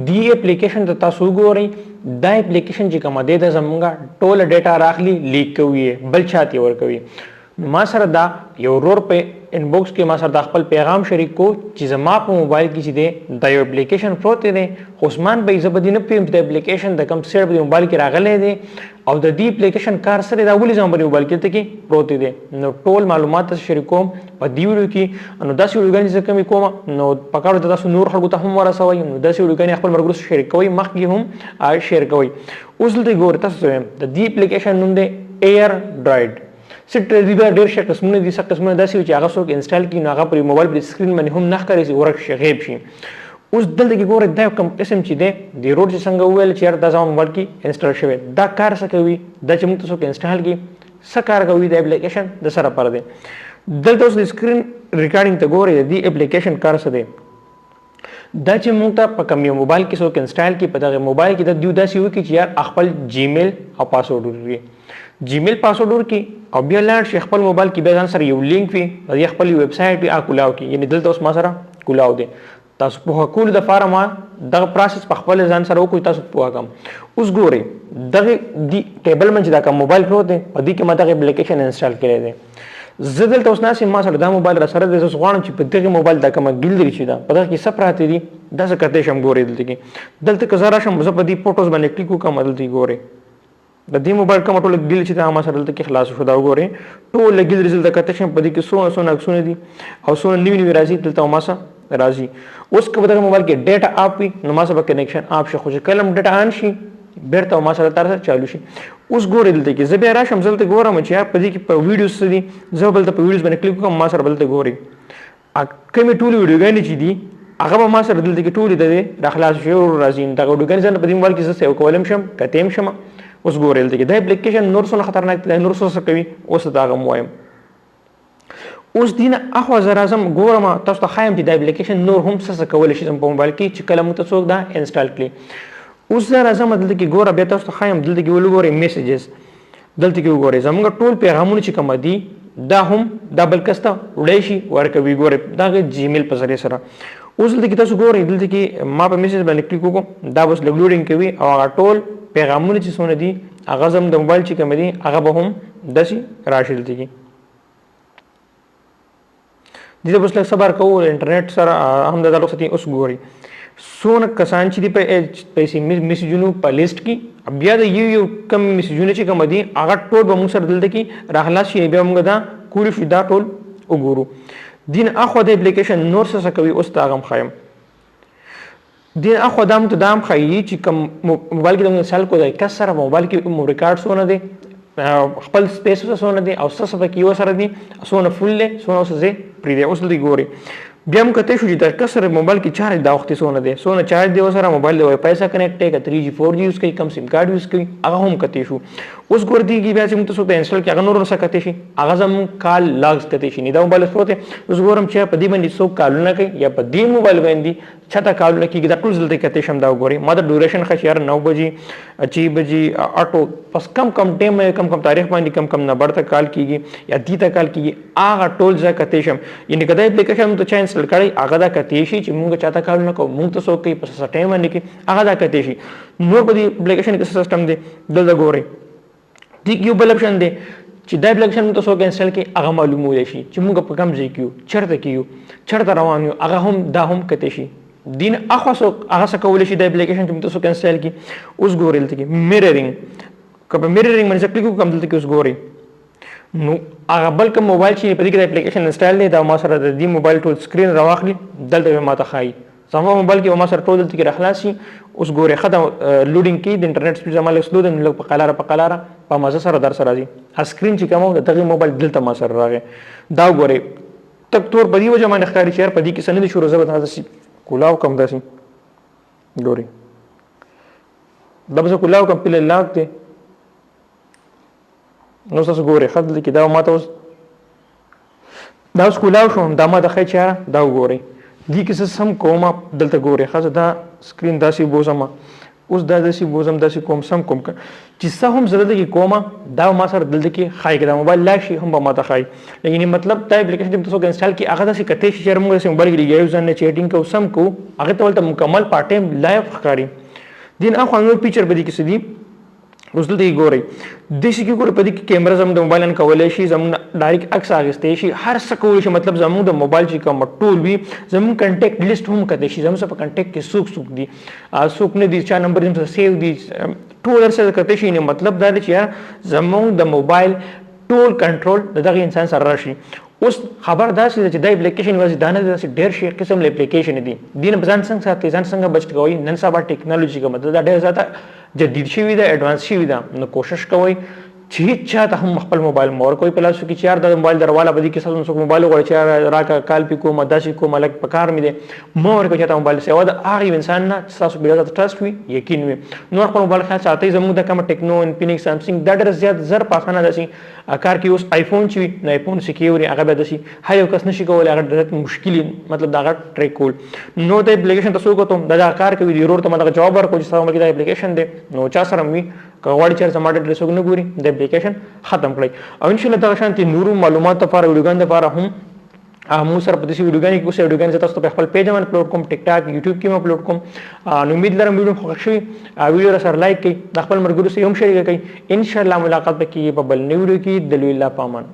دی اپلیکیشن ته تاسو وګورئ. دا اپلیکیشن چې کومه دی دا زمونږ ټوله ډیټا راخلي، لیک کوي، بل چاته ورکوي. نو ما سره دا یو ورور په انباکس کې ما سره دا خپل پیغام شریک کو چې زما په موبایل کې چې دی دا یو اپلیکیشن پروت دی، خو عثمان بھائی زه به دې نه پوهېږم چې دا اپلیکیشن د کوم سیټ په موبایل کې راغلی دی او د دې اپلیکیشن کار سره دا ولې زما په موبایل کې دلته کې پروت دی. نو ټول معلومات تاسو شریکوم په دې ویډیو کې. نو داسې ویډیوګانې زه کمې کوم، نو پکار ده تاسو نور خلکو ته هم ورسوئ. نو داسې ویډیوګانې خپل ملګرو سره شریک کوئ، مخکې هم شیر کوئ. اوس دلته ګورئ تاسو ته وایم، د دې اپلیکیشن نوم دی ایر ډرایډ. څه دي دا ډېر شي قسمونه دي، څه قسمونه داسې وي چې هغه څوک انسټال کړي نو هغه پر موبایل پر سکرین باندې هم نه ښکاري، چې ورک شي، غیب شي. اوس دلته کې ګورئ دا کوم قسم چې دی د روډ چې څنګه وویل چې یار دا زما موبایل کې انسټال شوی، دا کار څه کوي؟ دا چې موږ ته څوک انسټال کړي څه کار کوي؟ دا اپلیکیشن د سره پر دی. دلته اوس د سکرین ریکارډینګ ته ګورئ، د دې اپلیکیشن کار څه دی؟ دا چې موږ ته په کوم یو موبایل کې څوک انسټال کړي، په دغه موبایل کې دا دیو داسې وکړي چې یار خپل جیمیل او پاسورډ ورکړي، جیمیل پاسورډ ورکړي او بیا لاړ شي خپل موبایل کې، بیا ځان سره یو لینک وي، یا خپل یو ویب سایټ وي، هغه کولاو کړي. یعنې دلته اوس ما سره کولاو دی، تاسو پوهه کولو دپاره ما دغه پروسس په خپل ځان سره وکړو، تاسو پوهه کړم. اوس ګورئ دغه دې ټیبل باندې چې دا کوم موبایل پروت دی، په دې کې ما دغه اپلیکیشن انسټال کړی دی. زه دلته اوس ناست یم، ما سره دا موبایل را سره دی. زه اوس غواړم چې په دغه موبایل دا کومه ګیلري چې ده په دغه کې څه پراته دي دا زه کتی شم. ګورئ دلته کې، دلته که زه راشم، زه په دې فوټوز باندې کلیک وکړم، دلته یې ګورئ د دې موبایل کومه ټوله ګیلري چې ده ما سره دلته کې خلاص شو. دا وګورئ ټوله ګیلري دلته کتی شم، په دې کې څونه څونه عکسونه دي او څونه نوي نوي راځي دلته ما سره راځي. اوس که په دغه موبایل کې ډیټا اپ وي نو ما سره به کنیکشن اپ شي، خو چې کله هم ډیټا آن شي بیرته ما سره تر سره چالو شي. اوس ګورئ دلته کې زه بیا راشم، زه دلته ګورم چې یار په دې کې په ویډیوز څه دي، زه به دلته په ویډیوز باندې کلیک وکړم، ما سره به دلته ګورئ کومې ټولې ویډیوګانې چې دي هغه به ما سره دلته کې ټولې د دې راخلاص شي راځي. دغه ویډیوګانې زه په دې موبایل کې زه سیو کولی هم شم، کتی هم شم. اوس ګورئ دلته کې دا اپلیکیشن نور څونه خطرناک دی، نور څه څه کوي، اوس دا هغه هم وایم. اوس دینه اخوا زه راځم ګورم تاسو ته ښایم چې دا اپلیکیشن نور هم څه څه کولی شي زموږ په موبایل کې چې کله موږ ته څوک دا انسټال کړي. اوس زه راځم دلته کې ګوره بیا تاسو ته ښایم، دلته کې وګورئ میسجز، دلته کې وګورئ زموږ ټول پیغامونه چې کوم دي دا هم دا بل کس ته وړی شي ورکوي. ګورئ دغه جیمیل په ذریعه سره. اوس دلته کې تاسو ګورئ دلته کې ما په میسج باندې کلیک وکړو، دا اوس لږ لوډینګ کوي او هغه ټول پیغامونه چې څونه دي هغه زموږ د موبایل چې کوم دي هغه به هم داسې راشي. دلته کې دې ته بس لږ صبر کوو، انټرنیټ سره هم دا رخصتي. اوس ګورئ څونه کسان چې دي په پیسې میسجونو په لیست کې، بیا د یو یو کم میسجونه چې کوم دي هغه ټول به موږ سره دلته کې راخلاص شي، بیا موږ دا کولی شو دا ټول وګورو. دین اخوا د اپلیکیشن نور څه څه کوي اوس ته هغه هم ښایم. دین اخوا دا هم ته دا هم ښایي چې کوم موبایل کې د موږ انسټال کړو د کس سره موبایل کې مو ریکارډ څونه دی، خپل سپیس اوس څونه دی او څه څه پکې یو سره دي، څونه فول دی، څونه اوس ځای پرېږدي. اوس دلته ګورئ بیا هم کتی شو چې د کس سره موبایل کې چارج دا وخت څونه دی، څونه چارج دی ورسره، موبایل د وای فای سره کنیکټ دی که 3G 4G یوز کوي، کوم سیم کارت یوز کوي، هغه هم کتی شو. اوس ګور دي کې بیا چې موږ ته څوک انسټال کړي هغه نور څه کتی شي، هغه زموږ کال لاګز کتی شي. نه دا موبایل پروت دی، اوس ګورم چې په دې باندې څوک کالونه کوي یا په دې موبایل باندې چاته کالونه کېږي، دا ټول دلته کتی شم. دا وګورئ ما د ډوریشن ښه چې یار 9 بجې 6 بجې اټو پس کم کم ټایم باندې کم کم تاریخ باندې کم کم نمبر ته کال کېږي یا دې ته کال کېږي، هغه ټول ځای کتی شم. یعنې که دا اپلیکیشن ته چا انسټال کړی هغه دا کتی شي چې مونږ چاته کالونه کوو، مونږ ته څوک کوي په څه ټایم باندې کوي، هغه دا کتی شي. نور په دې اپلیکیشن کې څه سیستم دی دلته ګورئ، دې کې یو بل اپشن دی چې دا اپلیکیشن ته څوک انسټال کړي هغه معلومولی شي چې مونږ په کوم ځای کې یو، چېرته کې یو، چېرته روان یو، هغه هم دا هم کتی شي. دین اخوا څوک هغه څه کولی شي دا اپلیکیشن چې موږ ته څوک انسټال کړي. اوس ګورئ دلته کې میررینګ، که په میررینګ باندې زه کلیک وکړم دلته کې اوس ګورئ نو هغه بل کوم موبایل چې په دې کې دا اپلیکیشن انسټال دی دا ما سره د دې موبایل ټول سکرین راواخلي، دلته به ما ته ښایي زما موبایل کې به ما سره ټول دلته کې راخلاص شي. اوس ګورئ ښه دا لوډینګ کوي، د انټرنیټ سپیډ زما لږ سلو دی، نو لږ په قلاره په قلاره په مزه سره در سره راځي. هغه سکرین چې کوم د دغه موبایل دلته ما سره راغی، دا وګورئ تک تور په دې وجه باندې ښکاري چې یار په دې کې څه نه دي شروع، زه به داسې کولاو کړم، داسې ګورئ دا به زه کولاو کړم، پله لاک دی. نو تاسو ګورئ ښه دلته کې دا ما ته اوس دا اوس کولاو شوم، دا ما ته ښایي چې یاره دا وګورئ دې کې زه سم کوم. دلته ګورئ ښه زه دا سکرین داسې بوځم، اوس دا داسې بوزم، داسې کوم، سم کوم، چې څه هم زه دلته کې کوم، دا ما سره دلته کې ښایي. که دا موبایل لاک شي هم به ما ته ښایي. یعنې مطلب دا اپلیکیشن چې تاسو انسټال کړي، هغه داسې کتی شي چې موږ داسې موبایل کې لګیا یو، ځان نه چیټینګ کوو، سم کوو، هغه ته ولته مکمل پارټ ټایم لایو ښکاري. دین اخوا نور فیچر به دې کې څه دي؟ اوس دلته یې ګورئ، داسې کې ګورئ، په دې کې کیمره زموږ د موبایل کولی شي، زموږ ډایرکټ عکس اخیستی شي، هر څه کولی شي. مطلب زموږ د موبایل چې کوم ټول وي، زموږ کنټیکټ لیست هم کتی شي، زموږ سره په کنټیکټ کې څوک څوک دي، څوک نه دي، چا نمبر زموږ سره سیو دي، ټول هر څه کتی شي. مطلب دا دی چې زموږ د موبایل ټول کنټرول د دغه انسان سره راشي. اوس خبر داسې ده چې دا اپلیکیشن یوازې دا نه ده، داسې ډېر شي قسم له اپلیکیشن دي. دین په ځان څنګه ساتي، ځان څنګه بچ کوي؟ نن سبا ټکنالوژي کومه ده، دا ډېر زیاته جدید شوې ده، اډوانس شوې ده. نو کوشش کوئ چې هیڅ چاته هم خپل موبایل مور کوئ په لاسو کې چې یار دا موبایل درواله. په دې کې تاسو څوک موبایل وغواړي چې راکه کال پې کوم، داسې کوم، لږ په کار مې دی، مه ورکوئ چاته موبایل سوا د هغه یو انسان نه چې تاسو بیا ټرسټ وي، یقین وي. نور خپل موبایل خیال ساتئ. زموږ د کومه ټکنو، انفینکس، سامسنګ دا ډېر زیات زر په اسانه داسې کار کوي. اوس آیفون چې وي، نو آیفون سکیوري هغه بیا داسې هر یو کس نشي کولی، هغه ډېر مشکل، مطلب دا هغه ټریک کول. نو د اپلیکیشن تاسو وکتو، دا کار کوي. د ورور ته ما دغه جواب ورکړو چې تاسو دا اپلیکیشن دی، نو چا سره وي که غواړي چې زما ډېر څوک نه ګوري، د اپلیکیشن ختم کړئ. او ان شاء الله دغه شانتي نورو معلوماتو لپاره، ویډیوګانو لپاره هم موږ سره په دې ویډیوګانو کې، اوس ویډیوګانې زه تاسو ته په خپل پیج باندې اپلوډ کوم، ټیک ټاک، یوټیوب کې هم اپلوډ کوم. نو امید لرم ویډیو خوښ شوي، ویډیو را سره لایک کړئ، د خپل ملګرو سره هم شریک کړئ. ان شاء الله ملاقات به کیږي په بل نوي ویډیو کې. د لوی الله په امان.